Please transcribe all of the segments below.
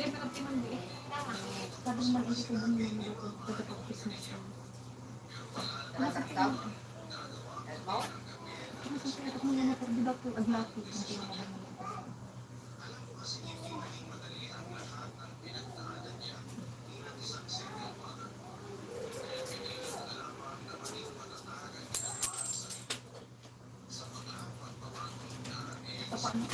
Diyan ka pinambi. Sabi naman hindi ko naman yung dito pagkatapos na siya. Nasa kita. Nasa kita mo na napagdiba po aglaki. Ang pinamahal mo. Tapak mo.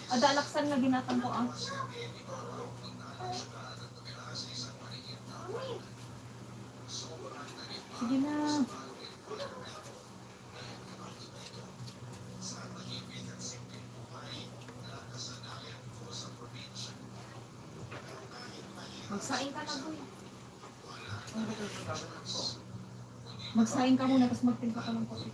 Adalaksan na ginatang ko ang. Sige na. Magsaing ka na, boy. Magsaing ka muna, tapos magtimpa ka ng kopi.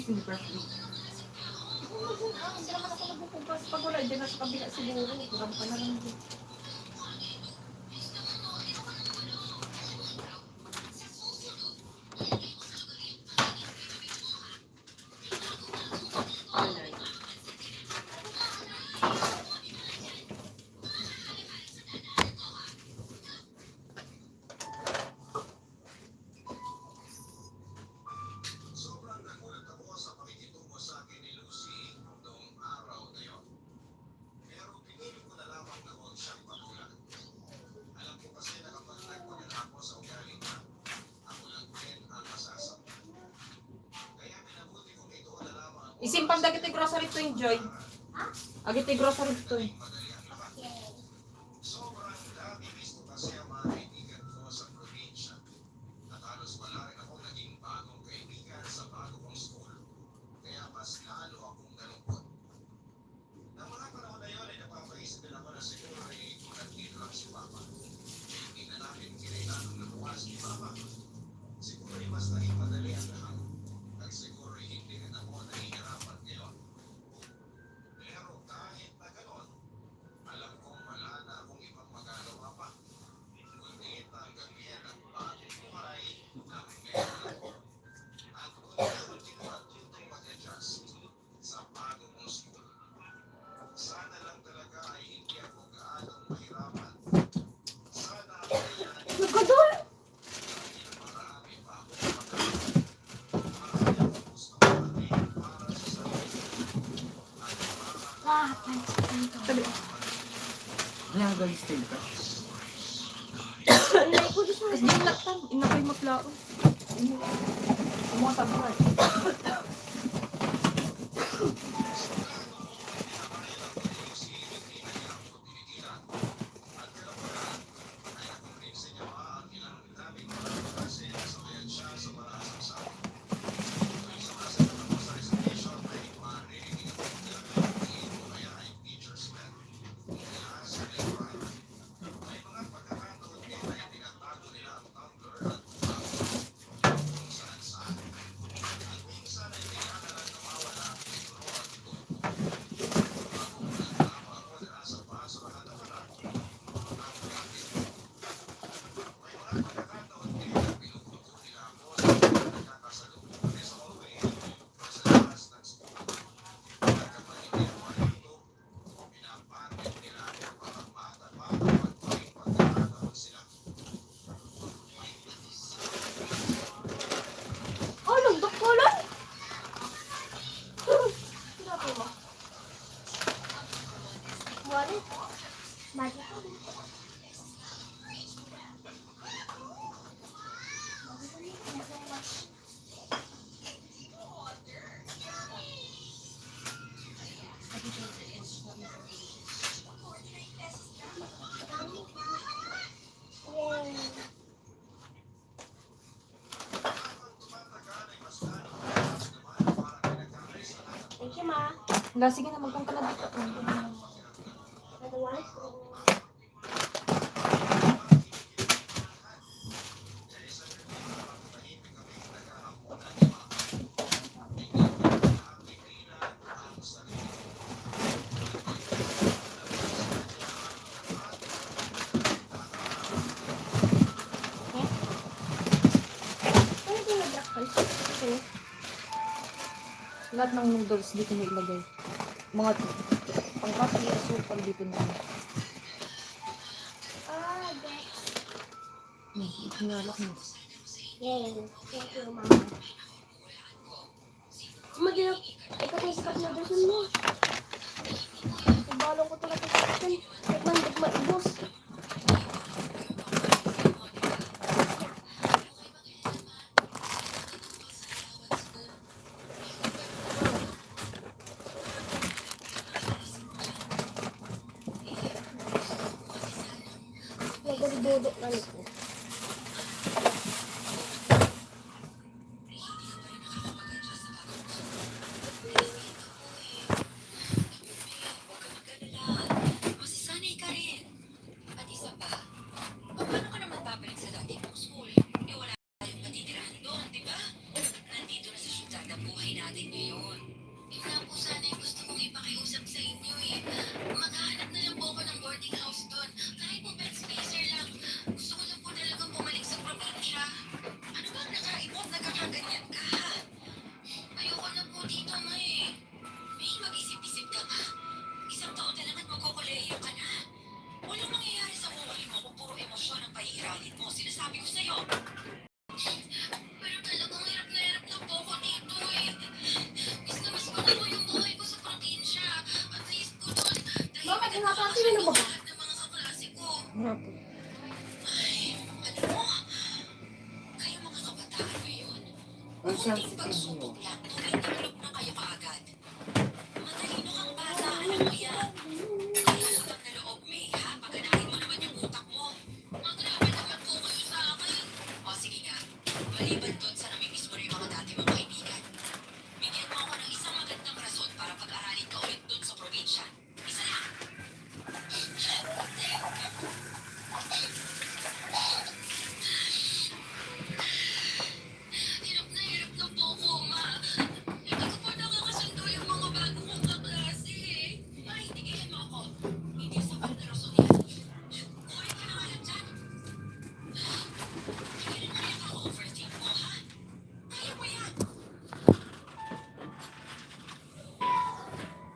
Silver free. Hindi naman ako nagpupugas. Pag wala, dyan na sa kabila siguro. Kurang pa na lang dito. Isimpang dagiti grocery to enjoy. Agiti grocery to. Sabi, Nangagalis tayo ka. Alay ko doon sa inlatan. Inakay maklao. Mga sabay. Oh, nagdok ko lang. Sinabi mo. Wari. Mali ko. Yay. Thank you, ma. Wala, sige na, magkang ka na dito. Otherwise, ano yung nag-breakfast? Okay. Lahat ng noodles dito na ilagay. Mga pangkapi, asukal dito na. Ah, that's... Itinalak mo. Yay. Thank you, mama. Madilap. Ikaw tayo sikat na doon mo. Ibalong ko talaga sa akin. Tignan, di maibos. Nagdududot na nito. Masasanay ka rin. At isa pa, paano ka naman babalik sa dati mong school? Eh wala tayong matitirahan doon, di ba? Nandito na sa syudad ang buhay natin ngayon. Yun nga po sana yung gusto kong ipakiusap sa inyo eh. Maghahanap na lang po ako ng boarding house doon. Kahit po bed spacer lang. Gusto ko lang po talagang bumalik sa probinsya. Ano ba ang nakaimot? Nagkakaganyan ka? Ayoko na po dito ma eh. May mag-isip-isip ka ba? Isang taon na lang at magkukuleyo ka na. Walang mangyayari sa buhay mo kung puro emosyon ang pahihiralin mo. Sinasabi ko sa'yo. Pero talagang hirap na po ako dito eh. Mas na mas ko na po yung buhay ko sa probinsya. At least po doon, Bakit tahimik nga at kasi yun ba? lahat ng mga kaklase ko. Ay, alam mo, kayo mga kabataan ngayon, Ang siyang kunting si pagsubok lang, tumitalok na kayo kaagad. Matalino kang bata, alam mo yan. Kaya utang na loob, May, ha? Paganahin mo naman yung utak mo. Magrabe naman po kayo sa akin. O sige nga, maliban doon sa namimiss mo rin yung mga dati mong kaibigan. Bigyan mo ako ng isang magandang rason para pag-aralin ka ulit doon sa probinsya. Isa lang. Hirap na po ako, ma. Hindi ko pa nakakasundo yung mga bago kong kaklase. Ay, tigilan mo ako. Hindi sapat na rason yan. Kumain ka na nga lang dyan. Tigilan mo rin ako overthink mo, ha? Kaya mo yan.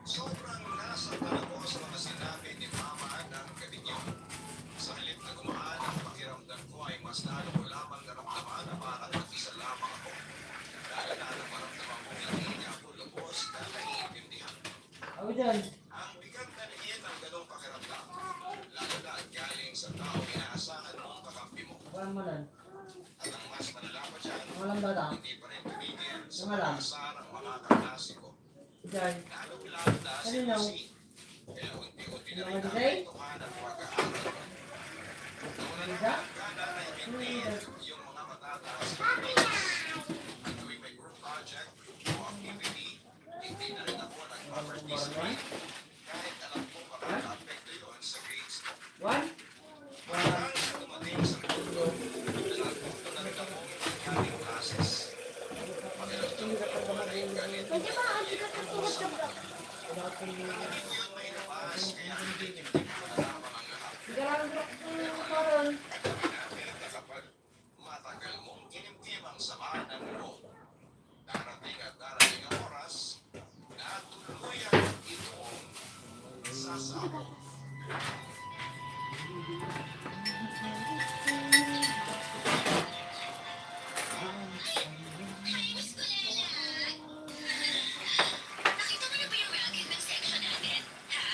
Sobrang nasa panahon sa mga sinabi ni Mama ng gabi niyo. Sa halip na gumaan ang pakiramdam ko ay mas lalo ko lamang naramdaman na parang mag-isa lamang ako. Dahil na maramdaman ko hindi niya ako lubos na naiintindihan. Ako dyan. Ang sa tao inaasahan mong kakampi mo. Walang malan. At ang mas malala pa dyan, Walang bata. hindi pa rin tumigil sa Yung alam. pag-asar ang mga kaklasiko. Diyan. Lalong-lalo na si Ano lang? Lucy. Kaya unti-unti na Yung rin design? naapektuhan ang pag-aaral. Noon na Isa? nagkala na hindi yung mga matataas na grades. At tuwing may group project o activity, hindi na rin ako nag-participate. Kahit alam ko makaka-apekto yun sa grades ko. One? Hanggang sa dumating sa punto, nalagusto na rin ako ng aming classes. Pakiramdam ko na rin galit. Pwede ba ati ka tutulog sa bro? Hindi ko yun mailabas, kaya hindi ko malalaman ang lahat. Sigaran ko karon. Nakita kapag matagal mong kinimkim ang sama ng loob, darating at darating ang oras na tuluyan itong sasabog. Nakita mo na ba yung racket ng section natin? Ha?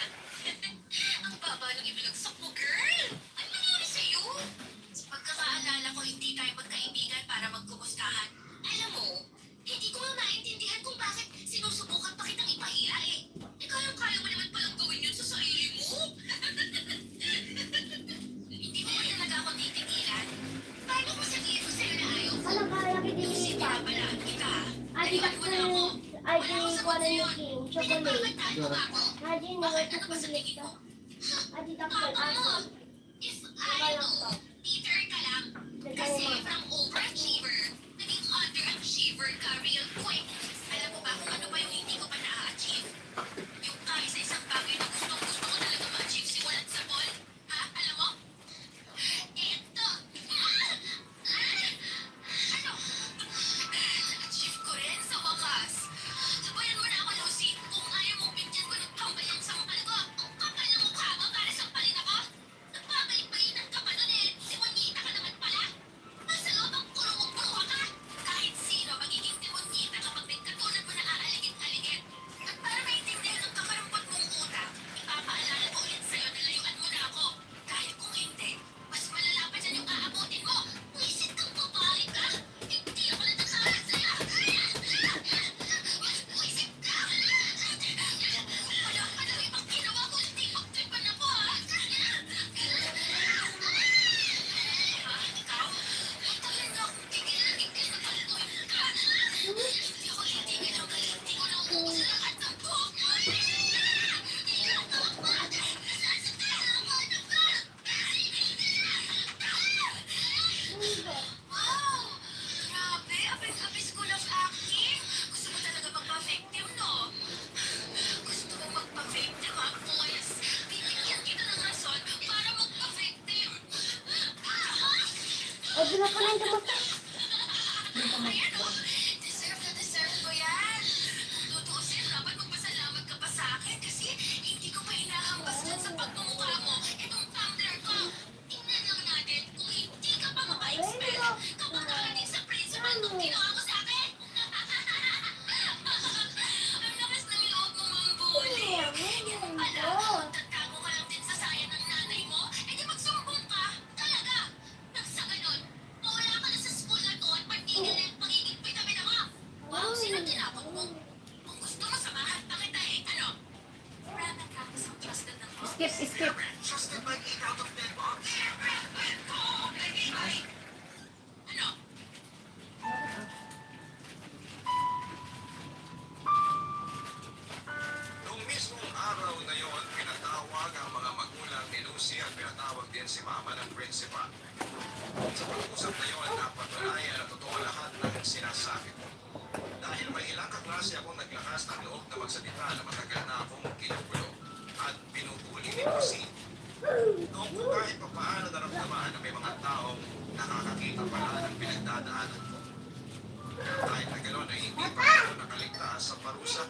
Ang baba ng ibinagsak mo, girl! Ano nangyari sa'yo? Sa pagkakaalala ko, hindi tayo magkaibigan para magkumustahan. Alam mo, hindi ko nga maintindihan kung bakit sinusubukan pa kitang ipahiya eh. Eh, kaya mo naman palang gawin yun sa sarili mo. Hindi mo ba talaga ako titigilan? Paano ko sabihin ko sa'yo na ayaw ko? Alam kaya kita Kasi din pa. pinapalaan kita. Ati ka Naiwan mo na ako. ay di ko na yung king. Chocolate. Pinagbabantaan mo ako. Adi na Bakit ito ano ba sa tingin mo? Adi ka po Papa mo, ati. if I know, Peter ka lang. Kasi from overachiever, naging underachiever ka real quick. Alam mo ba kung ano pa yung hindi ko pa na-achieve? Yung kahit sa isang bagay na gusto ko talaga ma-achieve simulat sa ball. Ha? Alam mo? Ito. Ano? Na-achieve ko rin sa wakas. Sabayan mo na ako, Lucy. Kung ayaw mong bigyan ko ng tambay ang sampal ko, ang kapal ng mukha mo para sampalin ako. Nagpapalik-balinan ka pa nun eh. Si Juanita ka naman pala. Nasa loob ang kurong-puro ka. Kahit sino magiging si Juanita kapag may katulad mo na aaligid-aligid. At para maintindihan ang kakarampot mong utak, ipapaalala ko ulit sa'yo na layuan mo na ako. Dahil kung hindi, mas malala pa dyan yung aabutin mo. Wisit kang babae ka. Hindi ako natakalat sa'yo. Wisit ka. Wala ka na rin pang ginawa ko, hindi magtripan ako ah. Ikaw? Talaga akong tigil-tigil na palutuin ka. Hindi ako titigil hanggang hindi ko naubos lahat ng buhok mo. Wow! Grabe, apis-apis ko lang acting. Gusto mo talaga magpa-victim, no? Gusto mo magpa-victim, ha, boys? Bibigyan kita ng rason para magpa-victim. Adi na ko lang gamot. Ayan, oh. Deserve ko yan. Tutuusin, dapat magpasalamat ka pa sa akin kasi hindi ko pa hinahambas dyan sa pagmumukha mo. Itong tumbler ko. Tingnan lang natin kung hindi ka pa maka-expel. Kapag nakarating sa principal kung ginawa mo sa akin. Ang lakas ng loob mo mambuli. Yung pala, tatago ka lang din sa sayan ng nanay mo. Eh di magsumbong ka. Talaga. Nang sa ganun, mawala ka na sa school na to at pagtigil na yung pagiging pitamina mo. Wow, sino tinapon mo? Kung gusto mo, samahan pa kita eh. Ano? Brandon Campos ang trusted ng mga. Skip. Trusted by 8 out of 10 mo. Ano? Noong mismong araw na yon, pinatawag ang mga magulang ni Lucy at pinatawag din si mama ng principal. Sa pag-usap na yon, napatunayan na totoo lahat ng sinasabi ko. Dahil may ilang kaklase akong naglakas ng loob na magsalita na matagal na akong kinukulo at pinupuli ni Lucy. Noong ko kahit pa paano naramdaman na may mga taong nakakakita pala ng pinagdadaanan ko. Kahit na gano'n ay hindi pa ako nakaligtas sa parusa.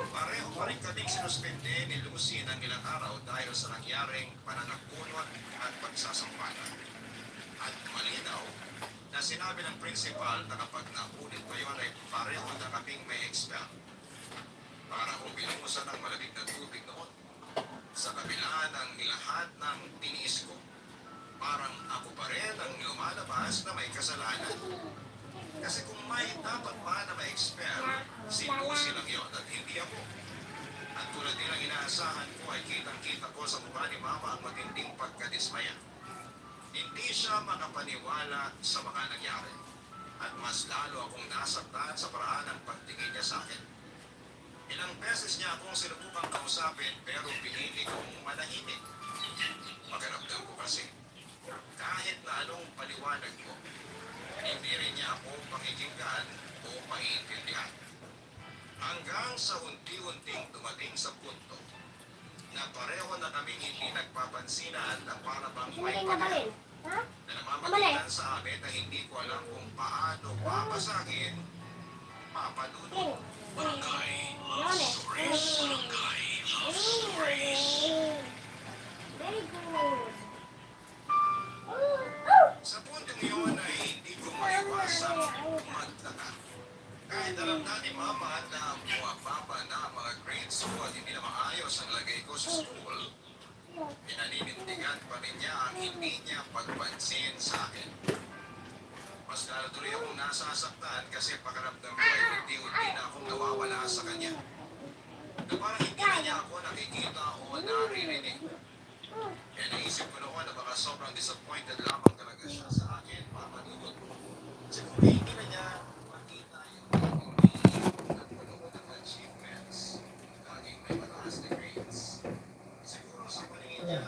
Pareho pa rin kaming sinuspende ni Lucy ng ilang araw dahil sa nangyaring pananakunot at pagsasampalan. At malinaw na sinabi ng principal na kapag nakulit pa yun ay pareho na kaming may expel. Para kung binuhusan ng malamig na tubig noon, sa kabila ng lahat ng tiniis ko, parang ako pa rin ang lumalabas na may kasalanan. Kasi kung may dapat pa na ma-expel, si Lucy lang yun at hindi ako. At tulad din ang inaasahan ko ay kitang-kita ko sa mukha ni Mama ang matinding pagkadismaya. Hindi siya makapaniwala sa mga nangyari. At mas lalo akong nasaktan sa paraan ng pagtingin niya sa akin. Ilang beses niya akong sinubukang kausapin pero pinili kong manahimik. Pakiramdam ko kasi, kahit na anong paliwanag ko, hindi rin niya ako pakikinggan o maiintindihan. Hanggang sa unti-unting dumating sa punto na pareho na kaming hindi nagpapansinan na para bang may Hindi na balin. Ha? na namamagitan sa amin na hindi ko alam kung paano papasagin, papadudod. Barangay Love Stories. Barangay Love Stories. Very good. Sa puntong yun ay hindi ko maiwasang magtaka. Kahit alam na ni Mama na bumababa na ang mga grades ko at hindi na maayos ang lagay ko sa school, pinaninindigan pa rin niya ang hindi niya pagpansin sa akin. Mas lalo tuloy akong nasasaktan kasi pakiramdam ko ay unti-unti na akong nawawala sa kanya. Na parang hindi na niya ako nakikita o naririnig. Kaya naisip ko noon na baka sobrang disappointed lamang talaga siya sa akin, Mama Dudut. Kasi kung hindi na niya makita yung hindi at manood ng achievements, laging may mataas na grades, siguro sa paningin niya,